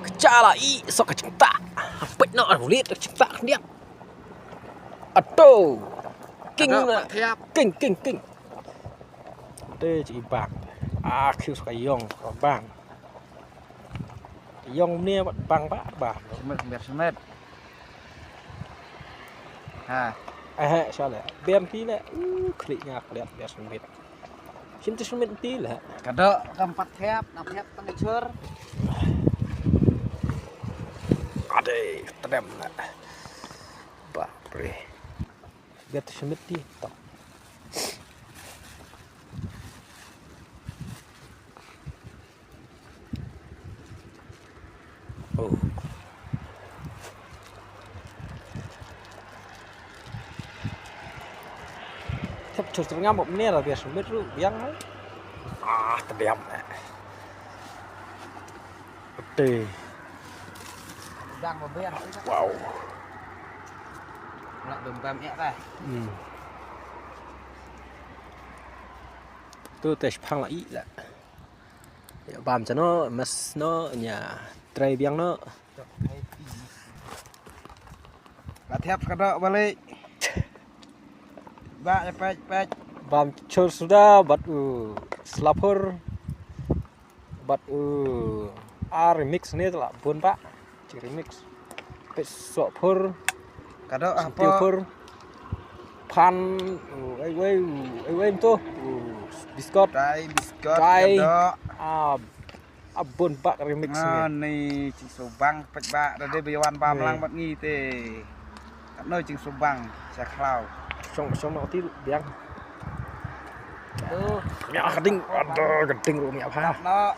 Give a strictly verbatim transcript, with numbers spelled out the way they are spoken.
Ka cha la i sok ka chingta. Peit noh, rulit ka chingta khyndiat. Ato. King na. King, king, king. Te chi bang. Ah, khiu sok ka yong, sok ka bang. Yong mne bat bang ba ba. Semet, biar semet. Ha. Eh, sha le. Biar ti le. Uh, khri nga kliat biar semet. Shin te semet ti le. Ka doh kam pat thiap, na thiap tang chur. Ade, tedem le. Bapre. Biar te semet ti. Tok. Oh. Thep chur chur ngam bok mne la biar sumit ru biang. Ah, tediam. Pete. Bang ba biar. Wow. Nak bem bam ya kah? Hmm. Tu tes phang la i la. Ya bam chano, mas no, nya trai biang no. Ba thiap ka doh balik. Ba ya pek pek. Bam chur suda bat u slapur. Bat u ar remix ni la bun ba. Chi remix. Pet sok pur. Ka doh apa? Pur. Pan, u, ai wei, u, ai wei tu. U, biskot. Dai biskot. Dai. Ka doh. Ah, ah, bun bak remix ni. Ah, ni Ching Subang pek bak. Dah dia biawan bam lang bat ngi te. Kat noi Ching Subang. Sia khlau. Song, song nak ti biang. Tu. Mia keding, ada keding ru mia pha. No.